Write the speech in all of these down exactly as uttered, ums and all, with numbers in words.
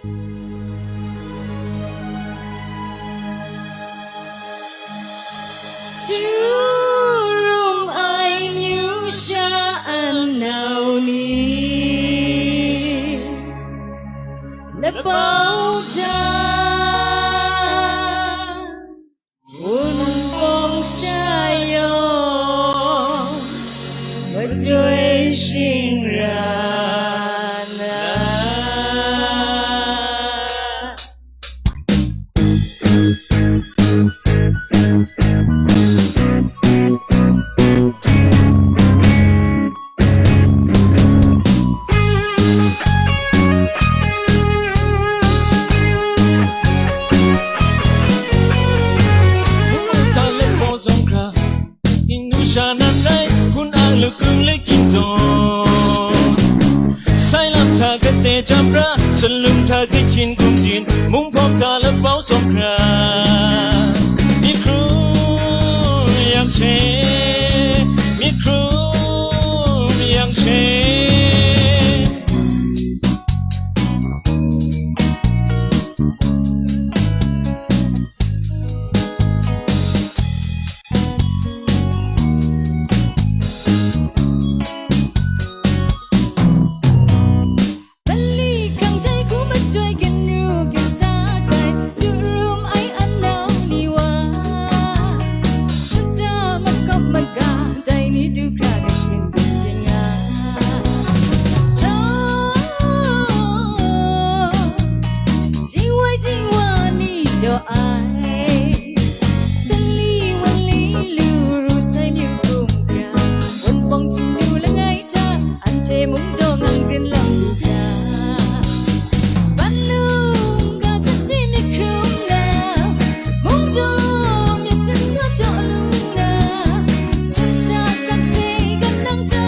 Chyu rum ai myu sha a nau ni, lapau hta Wunpawng sha yawng majoi shing ra na. Hta let baw zawng hkra, ning nu sha nan rai, hpun a lukung le king zawn. Sai lam hta kate jam ra, salum hta kahkyin gumdin, mung hpawk hta let baw zawng hkra. Myit hkrum yang she, myit hkrum yang she. Mali hkrang jai hku majoi, ginru ginsa tai, chyu rum ai a nau ni wa, shata makawp maga, dai ni du hkra kahkyin byin ting nga. Taw, jingwai jingwa ni jaw ai, sali wali lu ru sai myu hkrum hkra, Wunpawng Htingnu langai hta, anhte mungdaw ngang rin lang lu hkra. Ban lung ga sat hte myit hkrum na, mungdaw myit sumsa jaw lung na, sumsa sakse gan nang ta,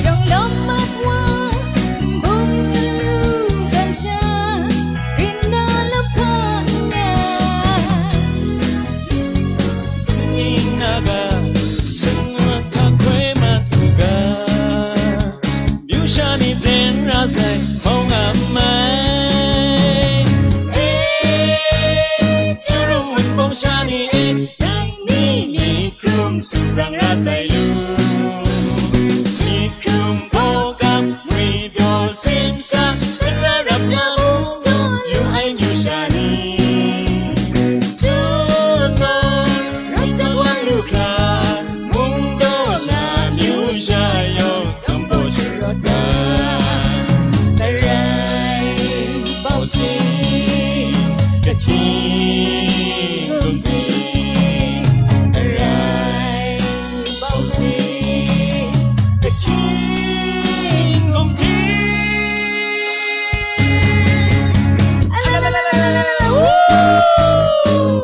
yawng lawm mat wa, nbung salu zan sha, rin na lam hpa nna, shinggyim na ga, sung wa hta hkoi mat u ga. Myu sha ni zen ra sai, mau nga mai. E, chyu rum Wunpawng sha ni e, nang ni myit hkrum su brang ra sai lu. Myit hkrum hkawgam, ngwi pyaw simsa, tara rap na mungdaw lu ai myu sha ni. Tut nna, rai jang wa lu hkra, mungdaw na myu sha yawng, jangpaw sharawt ga, arai bau si, kahkying gumding, arai bau si, kahkying gumding. Ala, la, la, la, la, la, la, woo!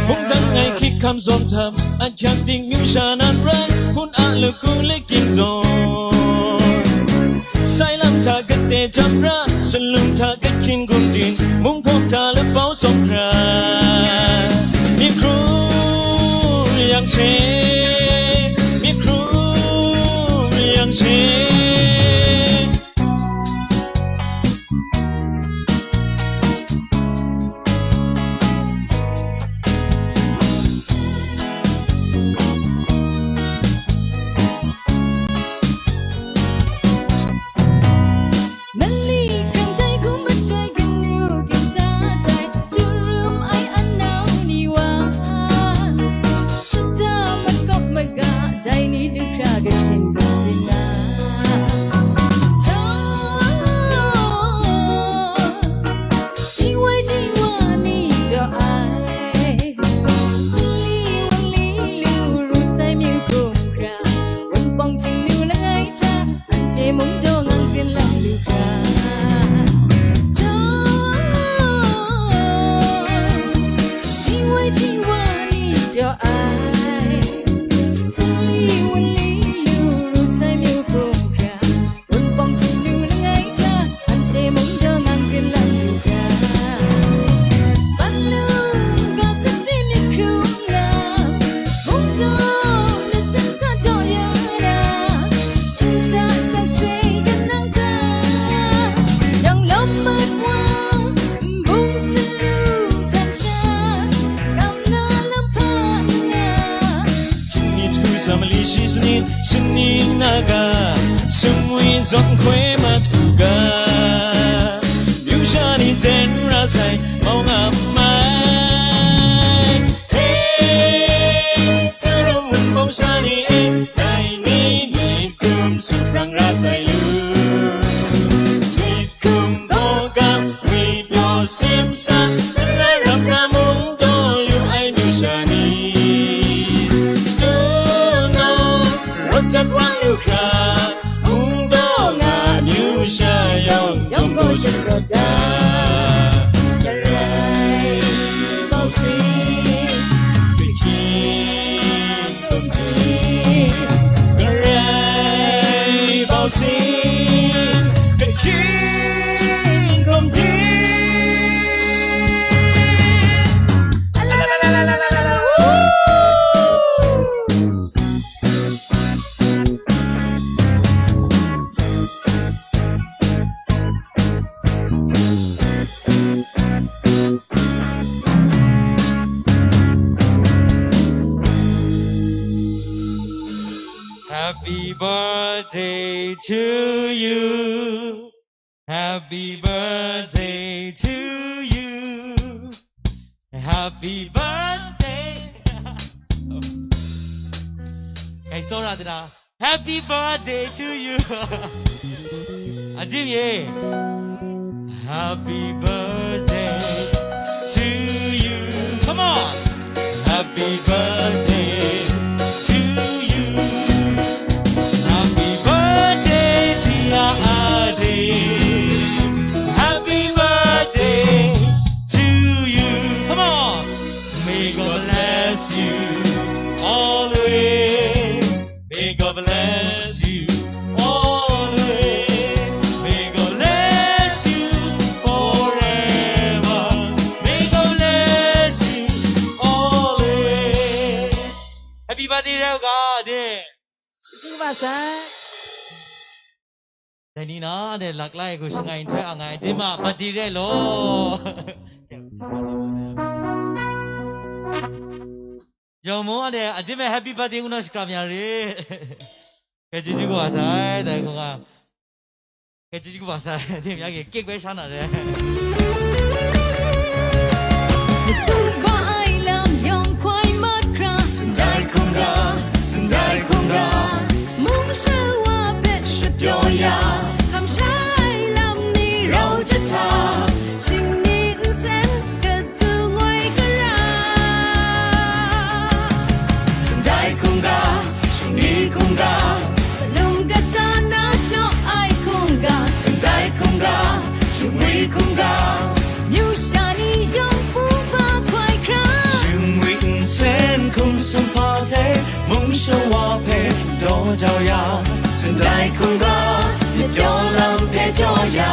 Mungdan ngai hkyit hkam zawm htam, ahkyak dingnu sha nan rai, hpun a lakung le king zawn. Sai lam hta kate jam ra, salum hta kahkyin gumdin, mung hpawk hta lapau sawng hkra. Myit hkrum yang she, myit hkrum yang she. Mali hkrang jai hku majoi, ginru ginsa tai, chyu rum ai a nau ni wa, shata mat Dawng hkoi mat u ga, amyu sha ni zen ra sai, mau nga mai. He, Jerusalem wunpawng sha ni e, dai ni myit hkrum suprang ra sai lu. Myit hkrum gaw gam, ngwi pyaw simsa, tara ram ra mung taw yu ai amyu sha ni. Tunaw, rawt jat wang lu hkra, hpung taw nga amyu sha yawng, jawng gaw shut rawt ga. Karai bau sing, kahkying gumding. Karai bau sing, kahkying gumding. Woo! Happy birthday to you. Happy birthday to you. Happy birthday. Kei tsawra dana. Happy birthday to you. Adim ye. Happy birthday to you. Come on. Happy birthday to you. Happy birthday, dear Ade. Happy birthday to you. Come on. May God bless you always. May God bless you always. May God bless you forever. May God bless you always. Happy birthday ရကဒီ Happy birthday. Dai ni na de lak lai hku shangai nhtoi ang ai, di ma, birthday re law. Yawng mung a de, a di me happy birthday ngu na shakram ya re. Kai chyeju kaw wa sai, dai hku nga. Kai chyeju kaw wa sai, di ya ke cake bai sha na re. Ba ai lam yawng hkoi mat hkra, sandai hkungga, sandai hkungga, mung shawa hpe shapyaw ya, hkam shai lam ni rau jahta, shingni nsen kadu ngoi gara. Sandai hkungga, shingni hkungga, salum kata na jaw ai hkungga, sandai hkungga, shingwi hkungga, amyu sha ni yawng hpu ba hkoi hkra, shingwi nsen hkum sum hpa hte, mung shawa hpe daw jau ya, sandai hkungga, myit pyaw lam hpe jaw ya.